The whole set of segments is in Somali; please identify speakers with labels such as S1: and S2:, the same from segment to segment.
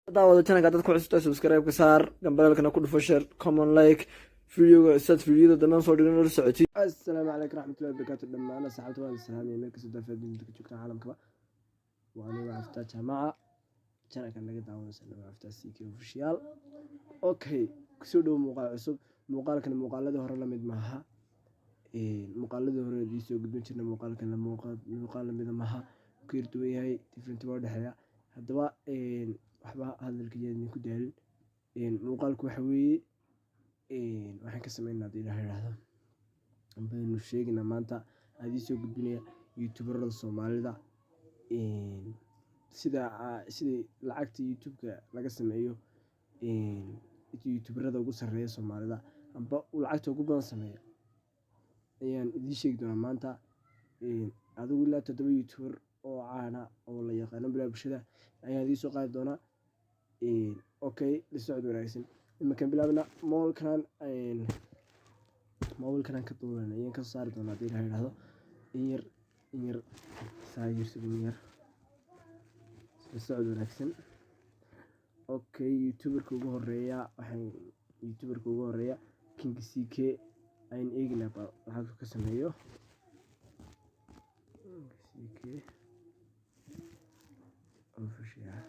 S1: Daawada channelka dad ku cusubta, subscribe ka saar, gambaleelkana ku dhufo, share, comment, like videoga saad videoda dambe soo dhigan la socotid. Assalaamu calaykum raxmatullahi wabarakaatu. Dhammaan asxaabta waan salaamaya meel kasta daafaha dunida ka joogta, caalamkaba. Waa aniga Xaftaa Jaamaca, channelkan naga daawanaysa waa Xaftaa CK Official. Okay, kusoo dhowo muuqaal cusub. Muuqaalkan muuqaaladii hore lamid maaha. Muuqaaladii hore idii soo gudbin jirnay muuqaalkan muuqaal lamida maaha, ku yar duwan yahay, different waa udhexeeya. Haddaba waxba hadalka yaan idinku daalin. Muuqaalku waxa weeye, waxaan ka sameynaa, haddii Ilaah yidhaahdo, baynu sheegaynaa maanta aan idiin soo gudbinaya youtuberada Soomaalida, sida sidii lacagta YouTube-ka laga sameeyo, youtuberada ugu sarreeya Soomaalida amba lacagta ugu badan sameeya ayaan idiin sheegi doonaa maanta. Adigu ilaa 7 youtuber oo caana oo la yaqaano bilaa bulshada ayaan idiin soo qaadi doonaa. Okay, la socod wanaagsan. Iminkan bilaabna. Mobilkan ka duubana ayaan ka soo saari doonaa, haddii Ilaah yidhaahdo. In yar, in yar, saa yar sug, in yar, la socod wanaagsan. Okay, youtuberka ugu horeeya, waxaan youtuberka ugu horeeya King CK ayaan eegnaa bal lacagtu ka sameeyo. King CK Official,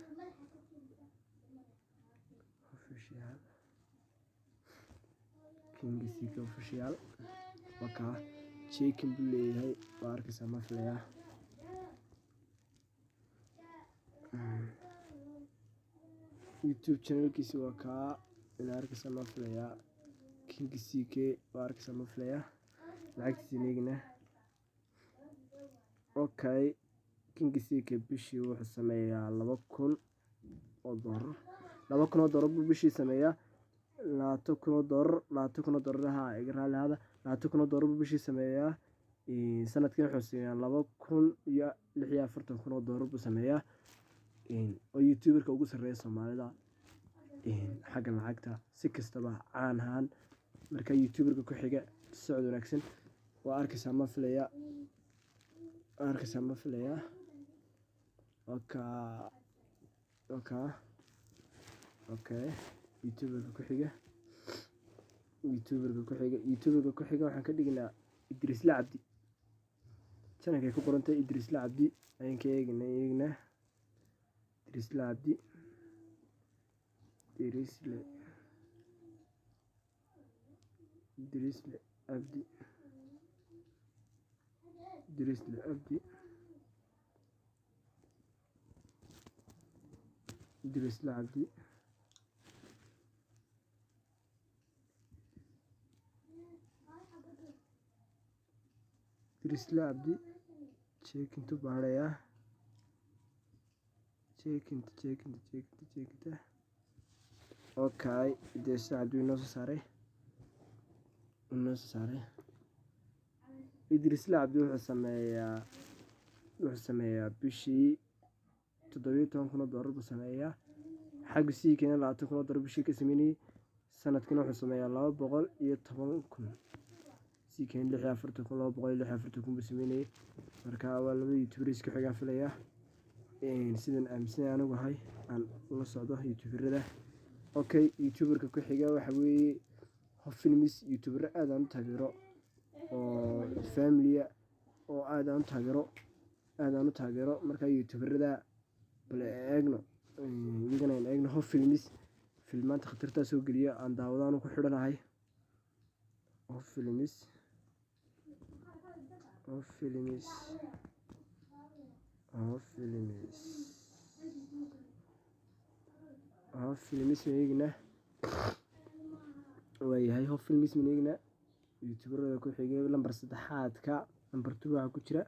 S1: Official, King CK Official. Wakaa, checking buu leeyahay, waa arkaysaa ma filayaa. YouTube channelkiisa waa kaa, ina arkaysaa ma filayaa. King CK waa arkaysaa ma filayaa. Lacagtiisa eegnaa. Okay, King CK bishii wuxuu sameeyaa $2,000. $2,000 buu bishii sameeyaa. $20,000, $20,000, ha iga raali ahaada, $20,000 buu bishii sameeyaa. Sanadkii wuxuu sameeyaa $246,000 buu sameeyaa, oo youtuberka ugu sarreeya Soomaalida xagga lacagta, si kastaba caan ahaan. Marka youtuberka ku xiga, socod wanaagsan. Waa arkaysaa ma filaya, waa arkaysaa ma filaya. Wakaa, wakaa. Okay, youtuberka ku xiga, youtuberka ku xiga, youtuberka ku xiga waxaan ka dhignaa Idrisla Cabdi. Channelkay ku qorantay Idrisla Cabdi ayaan ka eegnaa. Idrisla Cabdi, Idrisle, Idrisle Cabdi, Idrisle Cabdi, Idrisle Cabdi, Idrisle Cabdi. Checkintu baarayaa, checkinta, checkinta, checkinta, checkinta. Okay, Idrisle Cabdi inoo soo saaray, inoo soo saaray. Idrisle Cabdi wuxuu sameeyaa bishii $17,000 buu sameeyaa. Xagga sii keena $20,000 bishii ka sameynayay. Sanadkina wuxuu sameeyaa 210,000. Sii keen 46,000, 246,000 buu sameynayay. Marka waa laba youtuber isku xigaan filayaa, sidan aaminsan anigu ahay aan la socdo youtuberada. Okay, youtuberka ku xiga waxa weeye Hof Films, youtubero aad aan u taageero oo familia oo aad aan u taageero, aad aan u taageero. Marka youtuberada bal eegno iyagana, aan eegno Hof Films, filmaanta khatartaa soo geliya aan daawadaan ku xidhanahay. Hof Films, Hof Films, Hof Films, Hof Films ma eegnaa? Waayahay, Hof Films ma eegnaa? Youtuberada ku xigay lambar saddexaadka, number two waxaa ku jira,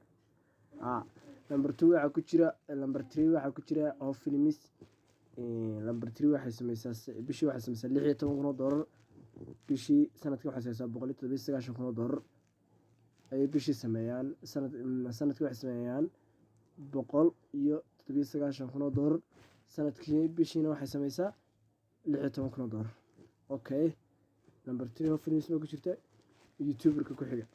S1: number two waxaa ku jira, number three waxaa ku jira Hof Films. Number three waxay sameysaa bishii, waxay sameysaa $16,000 bishii. Sanadkii waxay sameysaa $197,000 ayay bishii sameeyaan. Sanadkii waxay sameeyaan $197,000 sanadkii, bishiina waxay sameysaa $16,000. Okay, number three Hof Films baa ku jirta. Youtuberka ku xiga,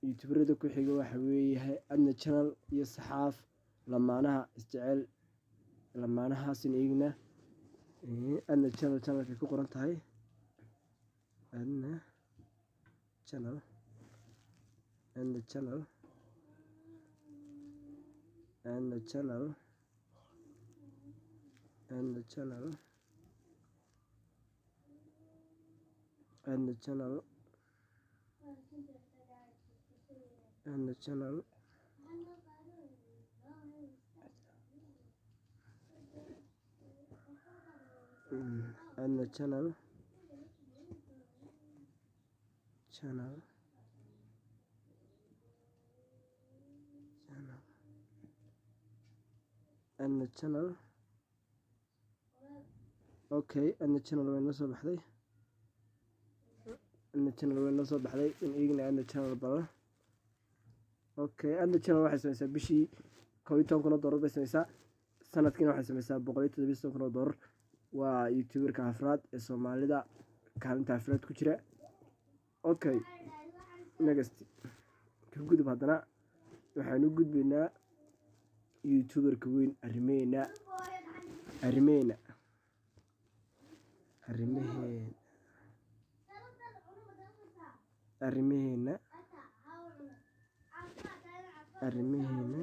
S1: youtuberada ku xiga waxa weeyahay Adna Channel iyo Saxaaf, lamaanaha isjecel. Lamaanahaasin eegnaa. Adna Channel, channelkay ku qoran tahay Adna Channel, Adna Channel, Adna Channel, Adna Channel, Adna Channel, Adna Channel. Adna Channel, Channel, Channel, Adna Channel. Okay, Adna Channel way noo soo baxday. Adna Channel way noo soo baxday. In eegna Adna Channel bala. Okay, Adna Channel waxay sameysaa bishii 11,000 oo doolar bay sameysaa. Sanadkiina waxay sameysaa 117,000 oo doolar. Waa youtuberka afraad ee Soomaalida, kaalinta afraad ku jira. Okay, next, ka gudub. Haddana waxaan u gudbaynaa youtuberka weyn, arrimeena, arrimeena, arrimaheena, arrimaheena, arrimaheena,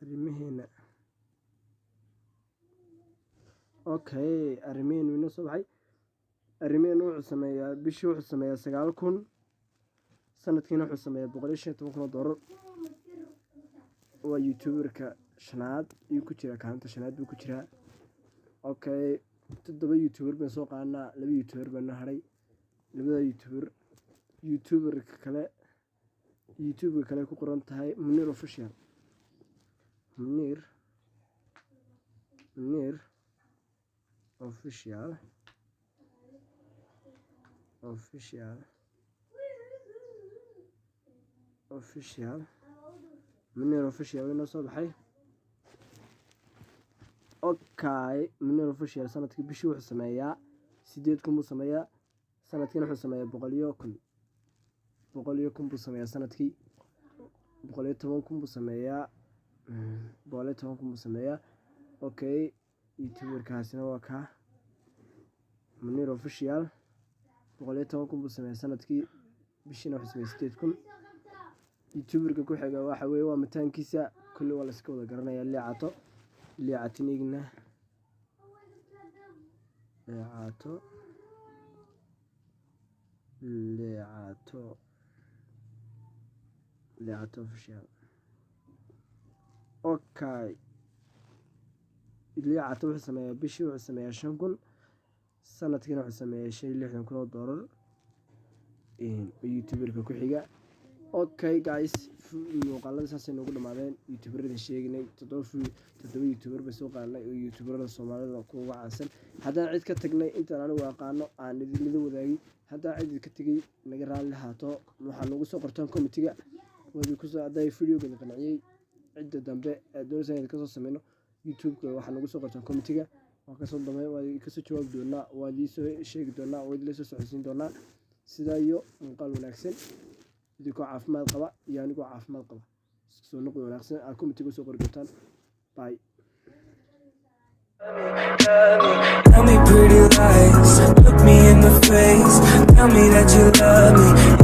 S1: arrimaheena. Okay, arrimaheena inoo soo baxay. Arrimaheena wuxuu sameeyaa bishii, wuxuu sameeyaa 9,000, sanadkiina wuxuu sameeyaa 115,000 oo doolar. Waa youtuberka shanaad ayuu ku jiraa, kaalinta shanaad buu ku jiraa. Okay, toddoba youtuber baan soo qaadanaa, laba youtuber baan noo hadhay. Labada youtuber, youtuberka kale, youtubeka kale ku qoran tahay Munir Official, Munir, Munir Official, Official, Official, Munir Official inoo soo baxay. Okay, Munir Official sanadkii bishii wuxuu sameeyaa 8,000 buu sameeyaa, sanadkiina wuxuu sameeyaa 101,000, 101,000 buu sameeyaa sanadkii, 110,000 buu sameeyaa, 110,000 buu sameeyaa. Okay, youtuberkaasina waa kaa Munir Official, 110,000 buu sameeyaa sanadkii, bishiina wuxuu sameeyaa 8,000. Youtuberka ku xiga waxa weeye waa mataankiisa, kulli waa la iska wada garanayaa, Liicato. Liicatinigna, Liicato, Liicato, Liicato Official. Okay, Liicato wuxuu sameeyaa bishii, wuxuu sameeyaa 5,000, sanadkiina wuxuu sameeyaa 65,000 oo doolar. Youtuberka ku xiga. Okay guys, muuqaalada saasay noogu dhamaadeen. Youtuberada sheegnay toddoba youtuber bay soo qaadnay oo youtuberada Soomaalida kuwa caansan. Haddaan cid ka tagnay, intaan anigu aqaano aan idinla wadaagay, haddaan cid ka tegay naga raalli lahaato. Waxaa noogu soo qortaan commentiga waad kusoo hadday videoga qanciyey. Cidda dambe aad doonaysa inaad kasoo sameyno youtube-ka, waxaa noogu soo qortaan commentiga. Waa kasoo dambe, waa kasoo jawaabi doonaa, waa idiin soo sheegi doonaa, waa idinla soo socodsiin doonaa. Sidaa iyo muuqaal wanaagsan, idinkoo caafimaad qaba iyo anigoo caafimaad qaba, isku soo noqod wanaagsan. Aad commentiga usoo qori doontaan. Bye.
S2: Tell me pretty lies, look me in the face. Tell me that you love me.